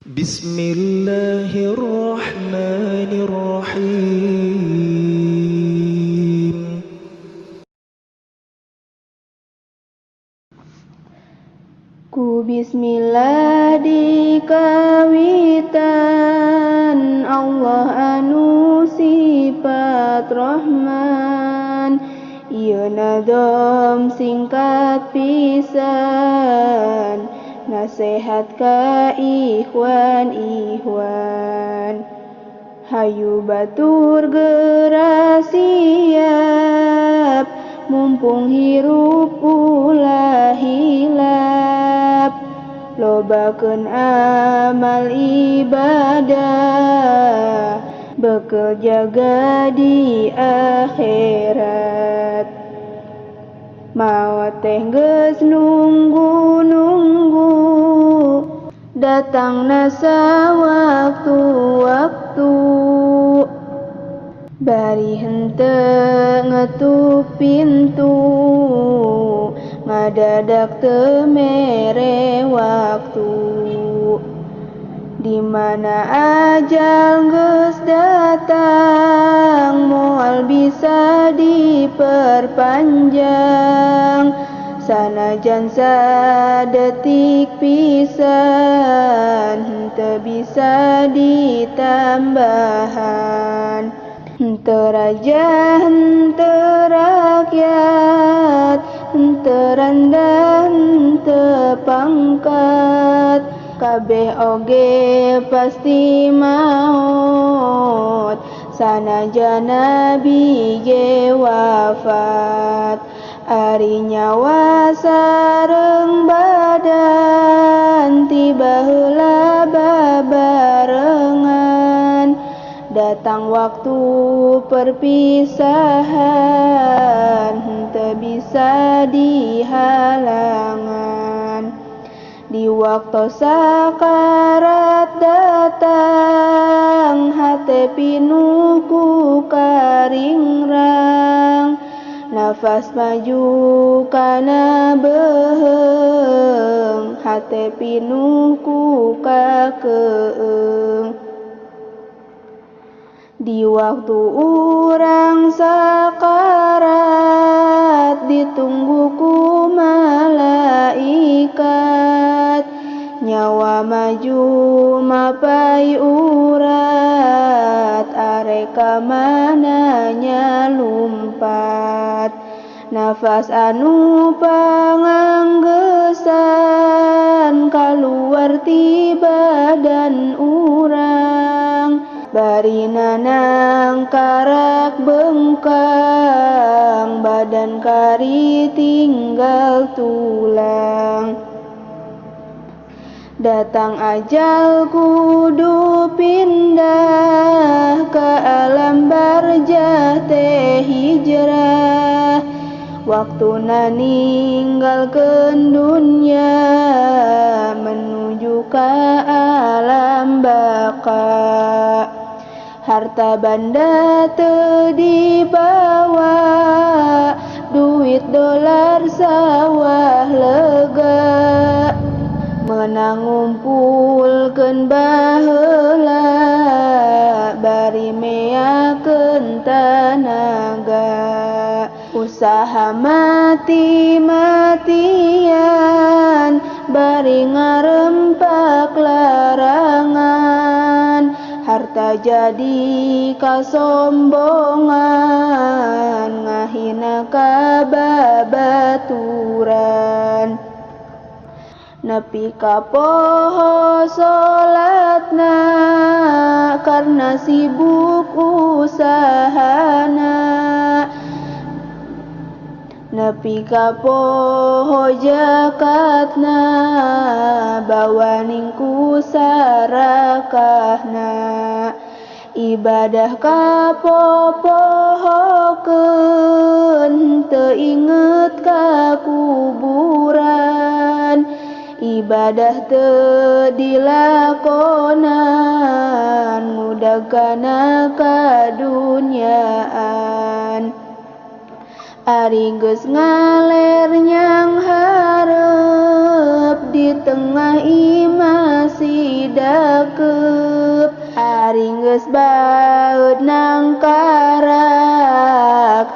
بسم الله الرحمن الرحيم. Ku bismillah dikawitan, Allah anu sifat Rahman. Ieu nadom singkat pisan, nasehat ka ikhwan ikhwan. Hayu batur geura siap, mumpung hirup ulah hilap. Lobakeun amal ibadah, bekel jaga di akhirat. Maot teh geus nunggu-nunggu, datangna sawaktu-waktu. Bari henteu ngetuk pintu, ngadadak teu mere waktu. Di mana ajal geus datang, moal bisa diperpanjang. Sanajan sadetik pisan, henteu bisa ditambahan. Henteu raja, henteu rakyat, henteu randa, henteu pangkat. Kabeh oge pasti maot, sanajan nabi ge wafat. Ari nyawa sareng badan, tiba heula babarengan. Datang waktu perpisahan, henteu bisa dihalangan. Di waktu sakarat datang, hate pinuh ku karingrang. Nafas maju kana beuheung, hate pinuh ku kakeung. Di waktu urang sakarat, ditunggu ku malaikat. Nyawa maju mapai urat, arek ka mananya lumpat. Nafas anu panganggesan, kaluar ti badan urang. Bari nanang karak bengkang, badan kari tinggal tulang. Datang ajal kudu pindah, ke alam barjah teh hijrah. Waktuna ninggalkeun dunya, menuju ka alam baqa. Harta banda teu dibawa, duit dolar sawah lega. Meunang ngumpulkeun baheula, bari meakeun tanaga. Usaha mati-matian, bari ngarempak larangan. Harta jadi kasombongan, ngahina ka babaturan. Nepi ka poho salatna, karna sibuk usahana. Nepi ka poho jakatna, bawaning ku sarakahna. Ibadah ka popohokeun, teu inget ka kuburan. Ibadah teu dilakonan, ngudag kana kadunyaan. Ari geus ngaler nyang hareup, di tengah imah si dakep. Ari geus baeud nangkarak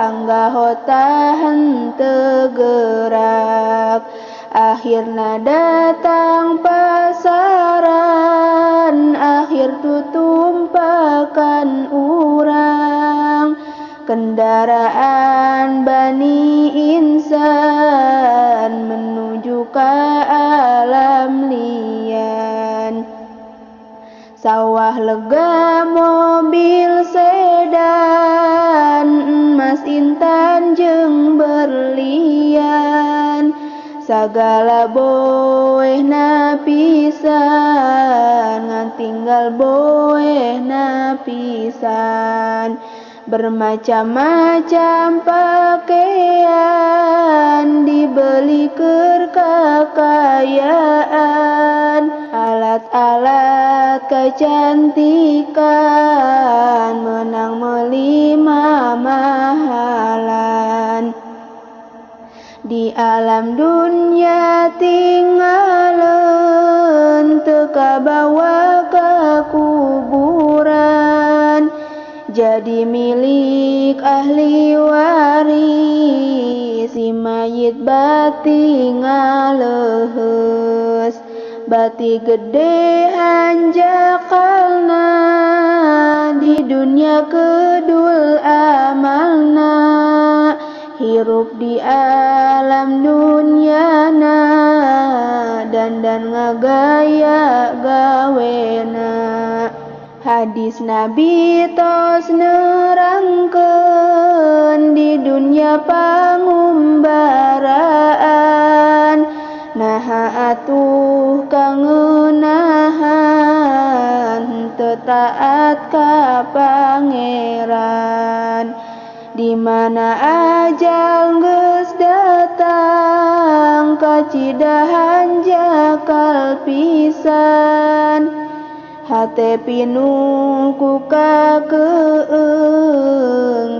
anggahota henteu gerak. Akhirna datang pasaran, akhir tutumpakan urang. Kendaraan bani insan menuju ka alam lian. Sawah lega mobil sedan, emas intan jeung berlian. Sagala boehna pisan, ngan tinggal boehna pisan. Bermacam-macam pakaian dibeli keur kakayaan. Alat-alat kecantikan menang meuli mamahalan. Di alam dunia tinggalin, teu kabawa ka kuburan. Jadi milik ahli waris, si mayit bati ngaleheus. Bati gede hanjakalna, di dunia kedul amalna. Hirup di alam dunyana, dandan ngagaya gawena. Hadis Nabi tos nerangkeun, di dunia pangumbaraan. Naha atuh kangeunahan, teu taat ka Pangeran. Di mana ajal geus datang, kacidahan jakal pisan. Hate pinuh ku kakeung,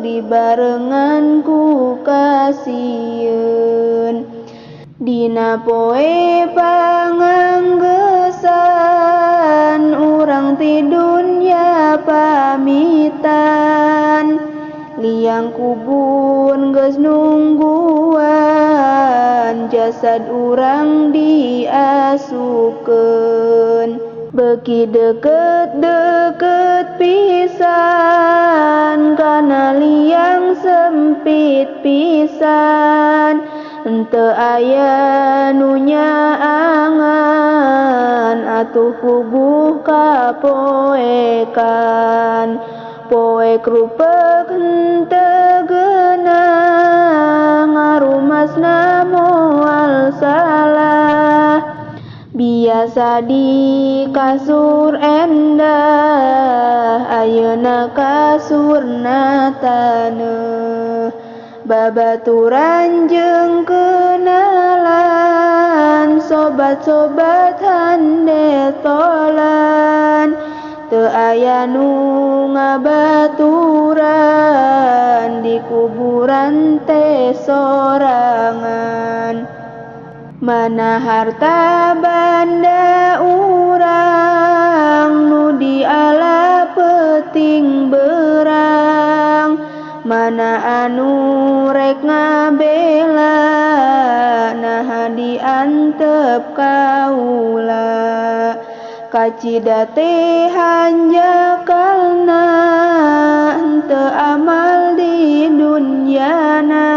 dibarengan ku kasieun. Dina poe panganggesan, urang ti dunya pamitan. Liang kubur geus nungguan, jasad urang diasupkeun. Beuki deket-deket pisan, kana liang sempit pisan. Henteu aya nu nyaangan, atuh puguh kapoekan. Poek rupek henteu geunah, ngarumasna moal salah. Biasa di kasur endah, ayeuna kasurna taneuh. Babaturan jeung kenalan, sobat-sobat handetolan. Teu aya nu ngabaturan, di kuburan teh sorangan. Mana harta banda urang, nu diala peuting berang. Mana anu rek ngabela, naha diantep kaula. Kacida teh hanjakalna, henteu amal di dunyana.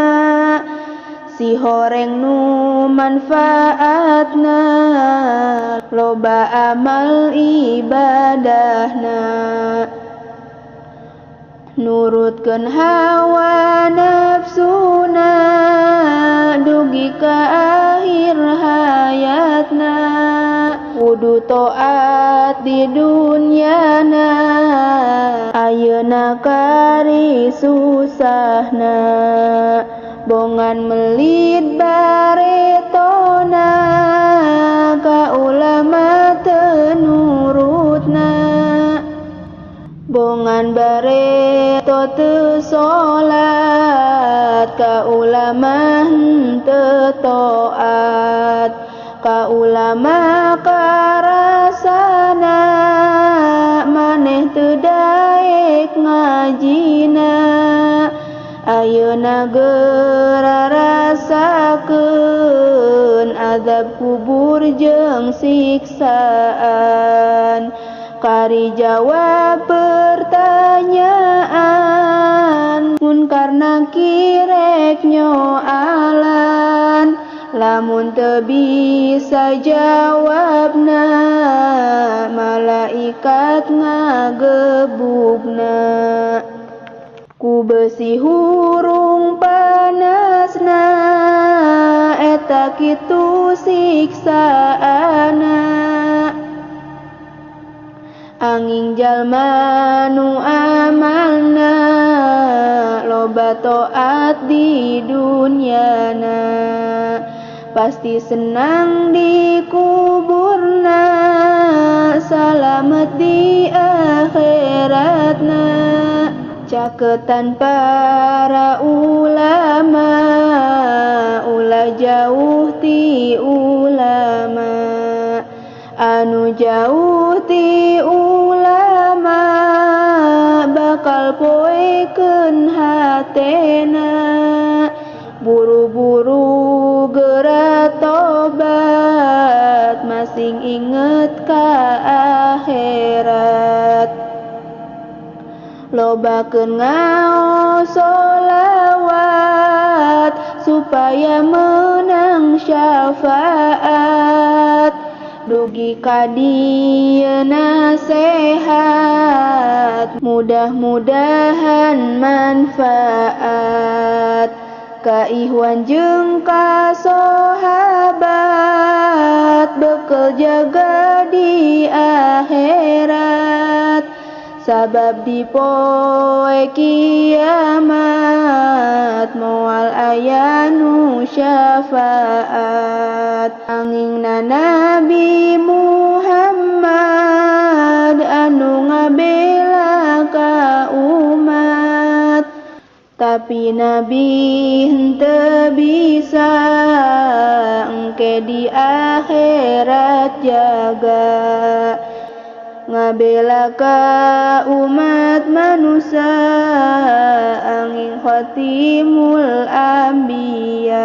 Si horeng nu manfaatna, loba amal ibadahna. Nurutkeun hawa nafsuna, dugi ka akhir hayatna. Kudu taat di dunyana, ayeuna kari susahna. Bongan melit baretona, ka ulama teu nurutna. Bongan bareto teu salat, ka ulama henteu taat. Ka ulama karasana, ngajina. Ayeuna geura rasakeun azab kubur jeung siksaan. Kari jawab pertanyaan munkar nakir rek nyoalan. Lamun teu bisa jawabna malaikat ngagebugna. Ku besi hurung panasna eta kitu siksaana. Angin jalma nu amalna loba taat di dunyana, pasti senang di kuburna, salamet di akhiratna. Caketan para ulama, ulah jauh ti ulama. Anu jauh ti ulama bakal poekeun hatena. Buru-buru geura tobat, masing inget ka akhirat. Lobakeun ngaos sholawat supaya menang syafaat. Dugi ka dieu nasehat, mudah-mudahan manfaat. Ka ihwan jeung ka sahabat, bekel jaga di akhirat. Sabab di poe kiamat moal aya nu syafaat. Angingna Nabi Muhammad anu ngabela ka umat, tapi Nabi henteu bisa engke di akhirat jaga. Ngabela ka umat manusia angin khatimul anbiya.